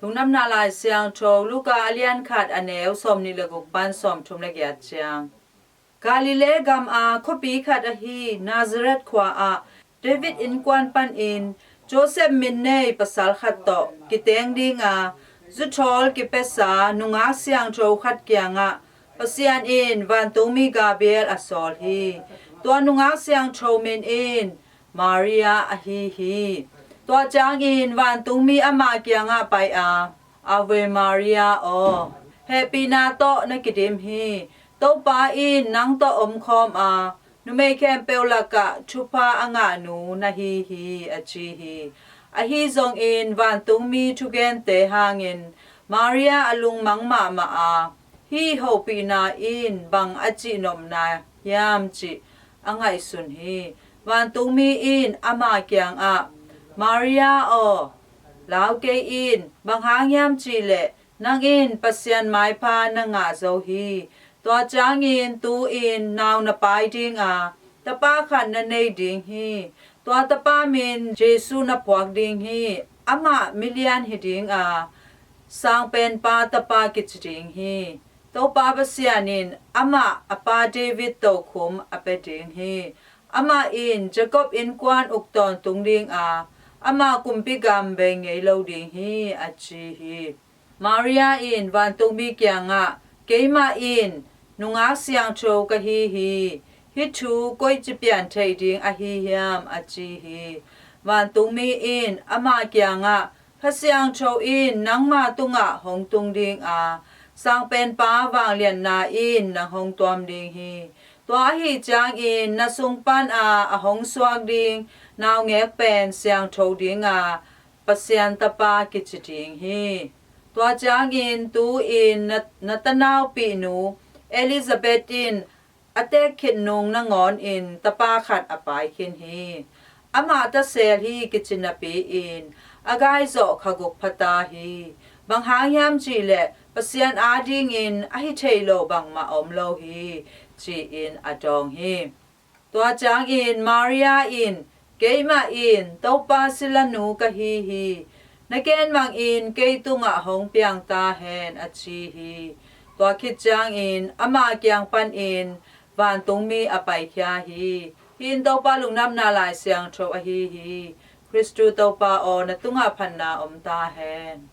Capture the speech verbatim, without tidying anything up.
Lungdamna Lai Siangtho, Luka a lian khat, a neu sawmnih le guk pan sawmthum le giat ciang. Galilee gam a khuapi khat ahi Nazareth khua ah David innkuan panin Joseph min nei pasal khat tawh kiteng dinga zuthawl kipiasa nungak siangtho khat kiangah Pasian in vantungmi Gabriel a sawl hi. Tua nungak siangtho min in Maria ahi hi. Tua ciangin vantungmi ama kiangah pai a, Ave Maria aw, hehpihna tawh na kidim hi. Topa in nang tawh omkhawm a, numei khempeuh lakah thupha a ngahnu na hi hi, a ci hi. Ahi zongin vantungmi thugente hangin Maria a lungmang mahmah a, hih hopihna in bang a cihnopna hiam cih a ngaihsun hi. Vantungmi in ama kiangah, Maria aw, lau kei in, bang hang hiam cihleh nang in Pasian maipha na ngah zo hi. Tua ciangin tu-in nau na pai dinga tapa khat na nei ding hi. Tua tapa min Jesu na phuak ding hi. Amah milian hi dinga Sangpenpa tapa kici ding hi. Topa Pasian in amah a pa David tokhum a pia ding hi. Amah in Jacob innkuan uk tawntung dinga ama kumpi gam bei ngei lo ding hi, a ci hi. Maria in vantungmi kiangah, keimah in nungak siangtho ka hi hi. Hih thu koici pian theih ding ahi hiam, a ci hi. Vantungmi in ama kiangah, Kha Siangtho in nangma tungah hong tung dinga Sangpenpa vangliatna in nang hong tuam ding hi. Tua ahi ciangin na sung pana a hong suak ding naungek pen siangtho dinga Pasian tapa kici ding hi. Tua ciangin tu-in na, na tanaupi nu Elizabeth in a teek khit nung nangawnin tapa khat a pai khin hi. Amah tasel hi kici napi-in a gai zawh kha guk pha ta hi. Bang hang hiam cihleh Pasian adingin a hi thei lo bangmah om lo hi, ci-in a dawng hi. Tua ciangin Maria in, keimah in Topa silanu ka hi hi. Na kenmangin kei tungah hong piang ta hen, a ci hi. Tua khit ciangin ama kiang panin vantungmi a paikhia hi. Hih in Topa Lungdamna Lai Siangtho ahi hi. Khristu Topa aw, na tungah phatna om ta hen.